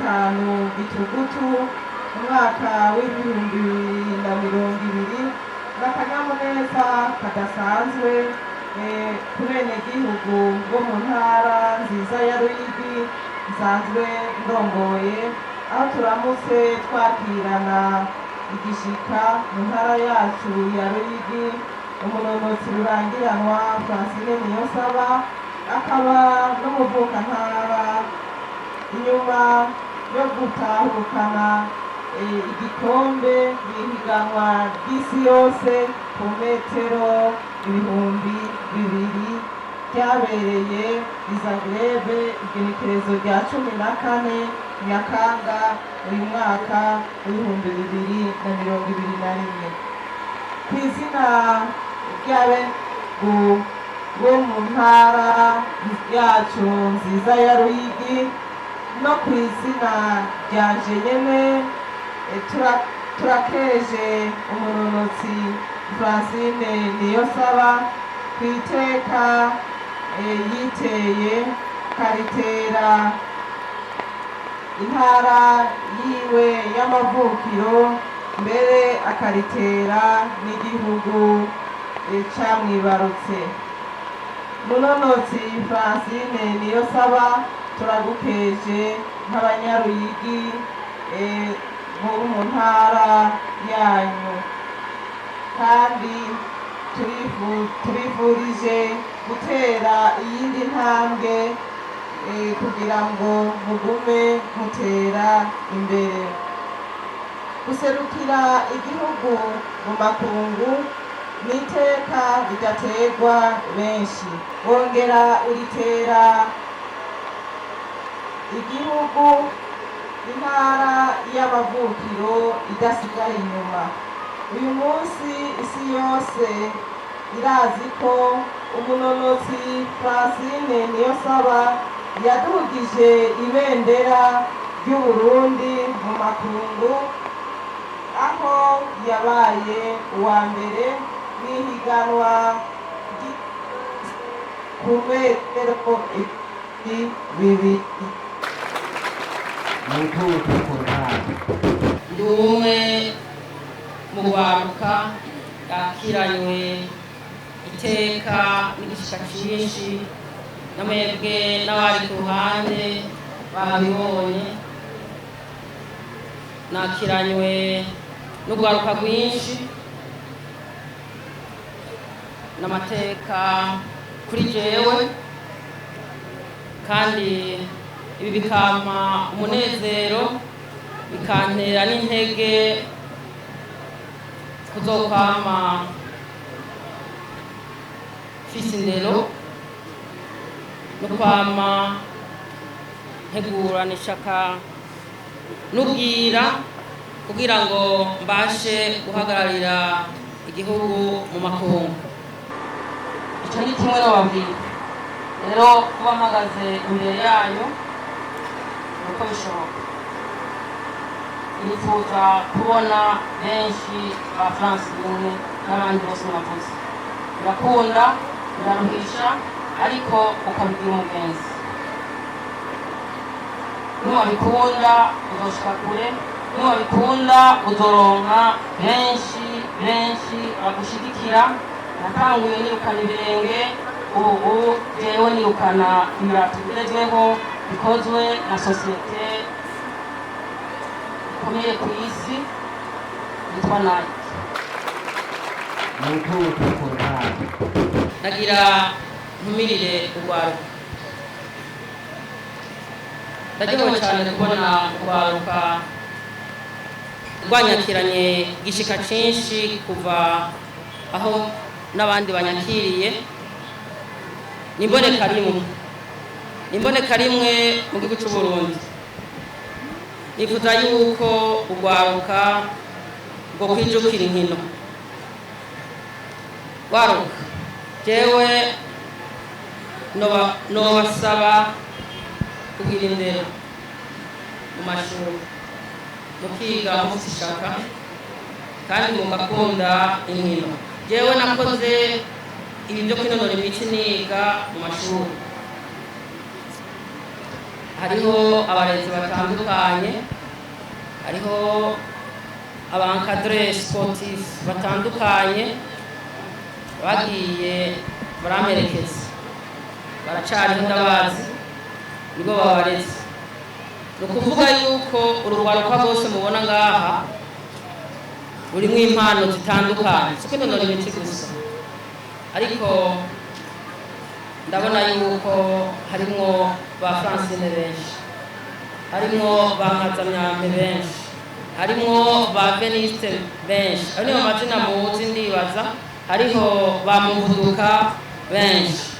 5 Gitugutu umwaka w'2020, n'akanyamuneza kadasanzwe ku benegihugu bo mu ntara nziza ya Ruyigi nsanzwe ndongoye, aho turamutse twakirana igishika mu ntara yacu ya Ruyigi umunonotsi rurangiranwa Francine Niyonsaba, akaba n'umuvukantara, inyuma yo gutahukana igikombe mw'ihiganwa ry'isi yose ku metero 2000 ryabereye i Zagreb igenekerezo rya 14 Nyakanga uyu mwaka w'2021. Ku izina ry'abenegihugu bo mu ntara yacu nziza ya Ruyigi no ku izina ryanje nyene, turakeje umunonotsi Francine Niyonsaba ku iteka yiteye karitera intara yiwe y'amavukiro, mbere akaritera n'igihugu camwibarutse. Munonotsi Francine Niyonsaba, turagukeje nk'Abanyaruyigi bo mu ntara yanyu, kandi tubifurije gutera iyindi ntambwe kugira ngo mugume mutera imbere. Guserukira igihugu mu makungu ni iteka ridaterwa benshi, wongera uritera igihugu, intara y'amavukiro idasigaye inyuma. Uyu munsi isi yose irazi ko umunonotsi Francine Niyonsaba yadugije ibendera ry'Uburundi mu makungu, aho yabaye uwa mbere mw'ihiganwa ku metero 2000. Mututu ku ntara. Ndi umwe mu rwaruka yakiranywe iteka n'igishika cyinshi, namwebwe n'abari ku ruhande babibonye. Nakiranywe n'urwaruka rwinshi n'amateka kuri jewe, kandi ibi bikampa umunezero, bikantera n'intege kuzokwama mfise indero no kwama ntegurana ishaka n'ubwira kugira ngo mbashe guhagararira igihugu mu makungu. Ico ni kimwe nobabwira. Rero kuba mpagaze imbere yanyu nuko bishoboka, nifuza kubona benshi ba Francine n'abandi bose mwavuze. Birakunda, biraruhisha, ariko ukabigira umugenzi. Niwabikunda uzoshika kure, niwabikunda uzoronka benshi benshi bagushigikira. Natanguye nirukana ibirenge, ubu jewe nirukana ibirato bigezweho bikozwe na sosiyete ikomeye ku isi yitwa Nike. Mututu ku ntara. Nagira ntumirire urwaruka. Ndaryohewe cyane kubona urwaruka rwanyakiranye igishika cyinshi kuva aho n'abandi banyakiriye. Ni imboneka rimwe, ni imboneka rimwe mu gihugu cy'u Burundi. Nifuza yuko urwaruka rwo kwijukira inkino. Rwaruka, jewe nobasaba kugira indero mu mashuri, mukiga mufite ishaka kandi mugakunda inkino. Jewe nakoze ibi byo kwinonora imitsi niga mu mashuri. Hariho abarezi batandukanye, hariho aba encadreurs sportifs batandukanye bagiye baramperekeza, baracariho, ndabazi, nibo babarezi. Ni ukuvuga yuko urugwaruka rwose mubona ngaha rurimo impano zitandukanye, si kwinonora imitsi gusa, ariko ndabona yuko harimwo ba Francine benshi, harimwo ba Nkazamyampe benshi, harimwo ba Veniste benshi. Ayo niyo mazina muzi, ndibaza. Hariho ba Muvuduka benshi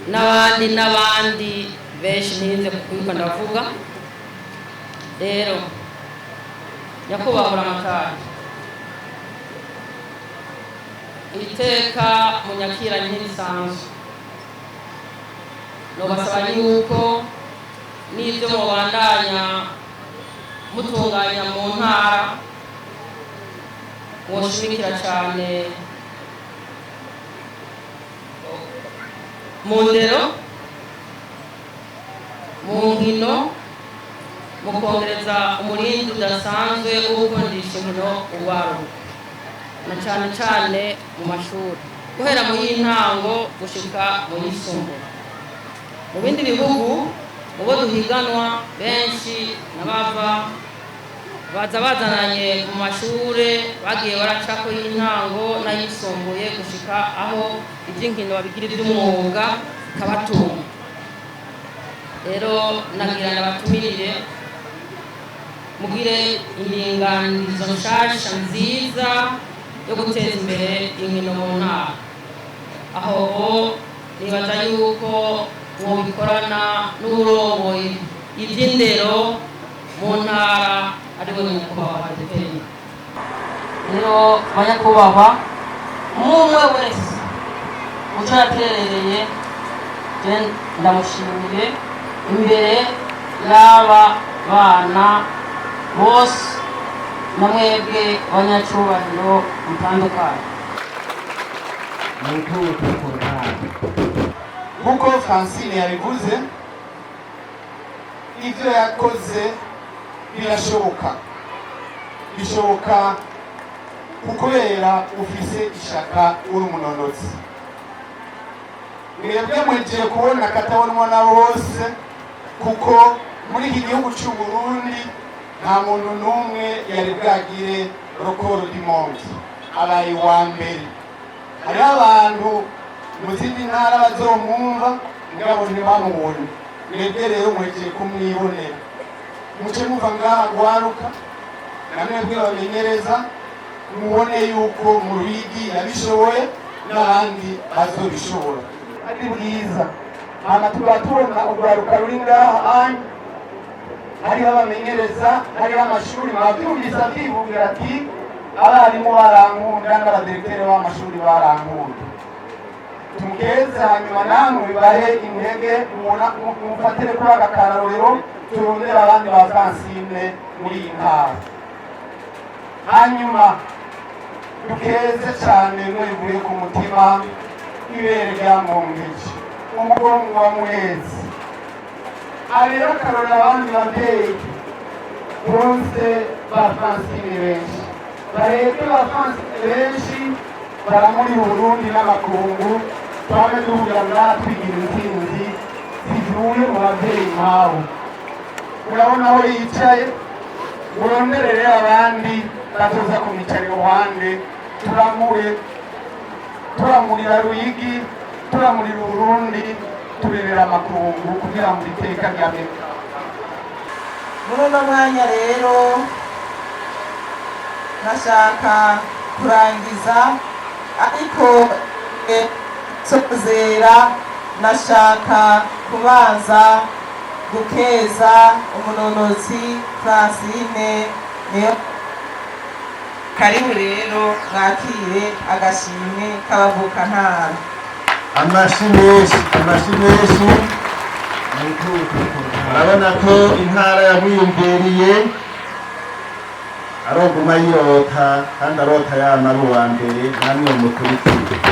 n'abandi n'abandi benshi ntirinze kwibuka. Ndavuga rero, nyakubahwa Buramatari, iri teka munyakiranye ntirisanzwe. Nobasaba yuko n'ibyo mubandanya mutunganya mu ntara mwoshimikira cyane mu ndero, mu nkino, mu kongereza umurindi udasanzwe wo gukundisha inkino urwaruka, na cyane cyane mu mashuri, guhera mu y'intango gushika mu yisumbuye. Mu bindi bihugu mu bo duhiganwa benshi n'abava baza bazananye mu mashure, bagiye baracako y'intango n'ayisumbuye gushika aho iby'inkino babigira iby'umwuga bikabatunga. Rero nagira ndabatumirire mugire indinganizo nshasha nziza yo guteza imbere inkino mu ntara. Aho nibaza yuko mwobikorana n'uburongoye iby'indero mu ntara, ariwe nyakubahwa Depeni. Rero banyakubahwa, umwe wese muco yaterereye, je ndamushimiye imbere y'aba bana bose na mwebwe banyacubahiro mutandukanye. Mututu ku ntara. Nk'uko Francine yabivuze, ibyo yakoze birashoboka, bishoboka kubera ufise ishaka, uri umunonotsi. Mwebwe mwegiye kubona katabonwa na bose, kuko muri iki gihugu cy'u Burundi nta muntu n'umwe yari bwagire record du monde, abaye uwa mbere. Hariho abantu mu zindi ntara bazomwumva, ngabo ntibamubone. Mwebwe rero mwegiye kumwibonera, muce muva ngaha gwaruka na mwebwe bamenyereza, mubone yuko mu Ruyigi yabishoboye n'abandi bazobishobora. Ari bwiza hama tuba tubona urwaruka ruri ngaha anyu, hariho abamenyereza, hariho amashuri. Mwabyumvise akivugira ati: "Abarimu barankunda n'abadirekiteri b'amashuri barankunda." Tumukeze, hanyuma namwe bibahe intege, mufatire kuri aka karorero, turondere abandi ba Francine muri iyi ntara. Hanyuma dukeze cyane mwivuye ku mutima ibere rya mwongeje umugongo wa muhezi, abera akarorero abandi babyeyi bose ba Francine benshi, bareke ba Francine benshi baramuri Burundi n'amakungu. Twabe duhurira ngaha twigira intsinzi zivuye mu babyeyi nk'abo. Urabona aho yicaye, muronderere abandi batoza kumwicara iruhande. Turamure, turamurira Ruyigi, turamurira Uburundi, turerera amakungu kugira ngo iteka rya Muri uno mwanya rero nkashaka kurangiza, ariko sozera nashaka kubanza gukeza umunonotsi Francine niyo. Karibu rero mwakire agashimwe k'abavukantara. Amashyi menshi, amashyi menshi. Mututu ku ntara. Urabona ko intara yamwiyumviriye, aroguma yirota kandi arota yama ari uwa mbere. Namwe mukurikiye.